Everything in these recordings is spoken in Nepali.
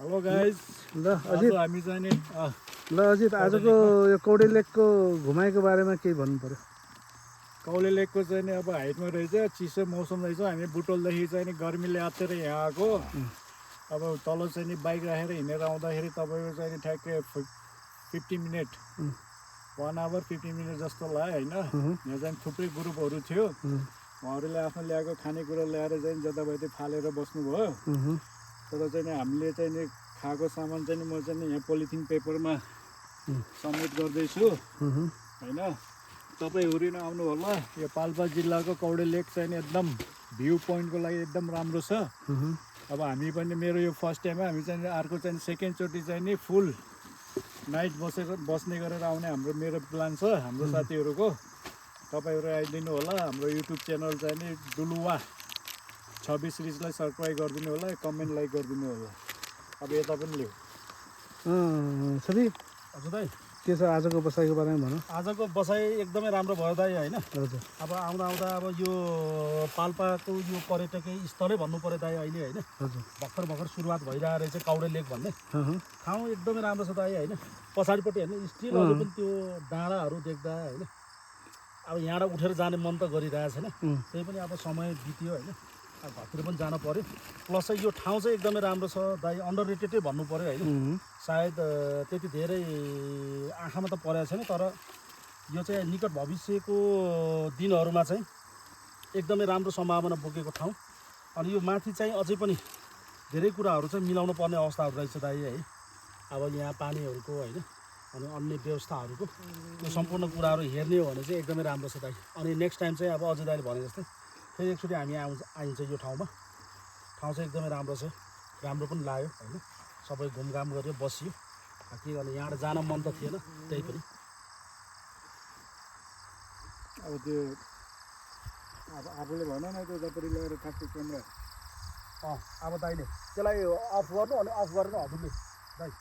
हेलो गाइस ल अजित हामी चाहिँ नि ल अजित आजको यो कौडे लेकको घुमाइको बारेमा केही भन्नु पर्यो। कौले लेकको चाहिँ नि अब हाइटमा रहेछ, चिसो मौसम रहेछ। हामी बुटोलदेखि चाहिँ नि गर्मीले आत्तेर यहाँ आएको। अब तल चाहिँ नि बाइक राखेर हिँडेर आउँदाखेरि तपाईँको चाहिँ नि ठ्याक्कै 50 मिनट 1 आवर 50 मिनट जस्तो लाग्यो होइन। यहाँ चाहिँ थुप्रै ग्रुपहरू थियो, उहाँहरूले आफ्नो ल्याएको खानेकुरा ल्याएर चाहिँ जताभाइ फालेर बस्नुभयो। तर चाहिँ नि हामीले चाहिँ नि खाएको सामान चाहिँ नि म चाहिँ नि यहाँ पोलिथिन पेपरमा समेट गर्दैछु होइन। तपाईँहरू नै आउनु होला। यो पाल्पा जिल्लाको कौडे लेक चाहिँ नि एकदम भ्यू पोइन्टको लागि एकदम राम्रो छ। अब हामी पनि मेरो यो फर्स्ट टाइम हो। हामी चाहिँ अर्को चाहिँ सेकेन्डचोटि चाहिँ नि फुल नाइट बस्ने गरेर आउने हाम्रो मेरो प्लान छ हाम्रो साथीहरूको। तपाईँहरू आइदिनु होला। हाम्रो युट्युब च्यानल चाहिँ नि डुलुवा 26 रिचलाई सब्सक्राइब गरिदिनु होला, कमेन्ट लाइक गरिदिनु होला। अब यता पनि ल्याऊ साथी। हजुर दाइ, के छ आजको बसाइको बारेमा भन। आजको बसाइ एकदमै राम्रो भयो दाइ होइन। हजुर अब आउँदा आउँदा अब यो पाल्पाको यो पर्यटकीय स्थलै भन्नु पऱ्यो दाइ अहिले होइन। हजुर भर्खर सुरुवात भइरहेको रहेछ कौडे लेक भन्ने ठाउँ एकदमै राम्रो छ दाइ होइन। पछाडिपट्टि हेर्नु स्टिल अझै पनि त्यो डाँडाहरू देख्दा होइन अब यहाँबाट उठेर जाने मन त गरिरहेको छैन। त्यही पनि अब समय बित्यो होइन, अब घरतिर पनि जानु पऱ्यो। प्लस चाहिँ यो ठाउँ चाहिँ एकदमै राम्रो छ दाइ, अन्डर रेटेडै भन्नु पऱ्यो होइन। सायद त्यति धेरै आँखामा त परेको छैन, तर यो चाहिँ निकट भविष्यको दिनहरूमा चाहिँ एकदमै राम्रो सम्भावना बोकेको ठाउँ। अनि यो माथि चाहिँ अझै पनि धेरै कुराहरू चाहिँ मिलाउनु पर्ने अवस्थाहरू रहेछ दाइ है। अब यहाँ पानीहरूको होइन अनि अन्य व्यवस्थाहरूको यो सम्पूर्ण कुराहरू हेर्ने हो भने चाहिँ एकदमै राम्रो छ दाइ। अनि नेक्स्ट टाइम चाहिँ अब अझै दाइले भने जस्तै फेरि एकचोटि हामी आइन्छ यो ठाउँमा। ठाउँ चाहिँ एकदमै राम्रो छ, राम्रो पनि लाग्यो होइन। सबै घुमघाम गऱ्यो, बसियो। के गर्ने, यहाँबाट जान मन त थिएन त्यही पनि। अब त्यो अब आफूले भन न त्यो जपरी ल्याएर ठ्याक्कै क्यामेरा। अब दाइले त्यसलाई अफ गर्नु अनि अफ गरेर हजुरले दाइ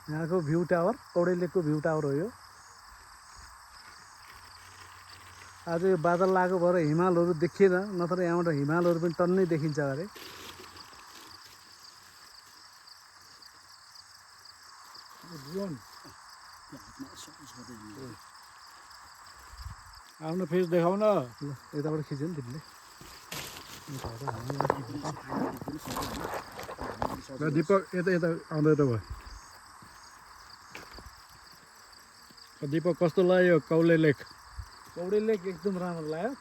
यहाँको भ्यू टावर, कौडे लेकको भ्यू टावर हो यो। आज यो बादल लागेको भएर हिमालहरू देखिएन, नत्र यहाँबाट हिमालहरू पनि टन्नै देखिन्छ अरे। आफ्नो फेस देखाउन। ल यताबाट खिच्यो नि तिमीले। दीपक यता यता आउँदै त भयो। दीपक कस्तो लाग्यो कौले लेक? कौडे लेक एकदम राम्रो लाग्यो।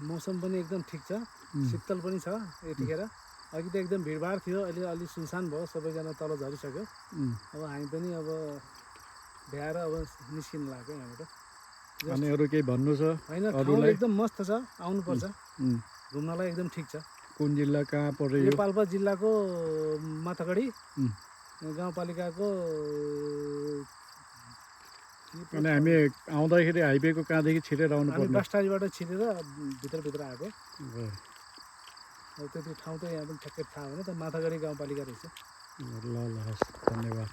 मौसम पनि एकदम ठिक छ, शीतल पनि छ यतिखेर। अघि त एकदम भिडभाड थियो, अहिले अलि सुनसान भयो, सबैजना तल झरिसक्यो। अब हामी पनि अब भ्याएर अब निस्किनु लाग्यो यहाँबाट। अनि अरू केही भन्नु छ? होइन, ठाउँ एकदम मस्त छ, आउनुपर्छ। घुम्नलाई एकदम ठिक छ। कुन जिल्ला कहाँ पर्यो? यो पाल्पा जिल्लाको माथागढी गाउँपालिकाको। अनि हामी आउँदाखेरि हाइवेको कहाँदेखि छिरेर आउनु पर्ने? बास्टारीबाट छिरेर भित्रभित्र आएको। अब त्यति ठाउँ त यहाँ पनि ठ्याक्कै थाहा भएन त, माथागढी गाउँपालिका रहेछ। ल ल हस्, धन्यवाद।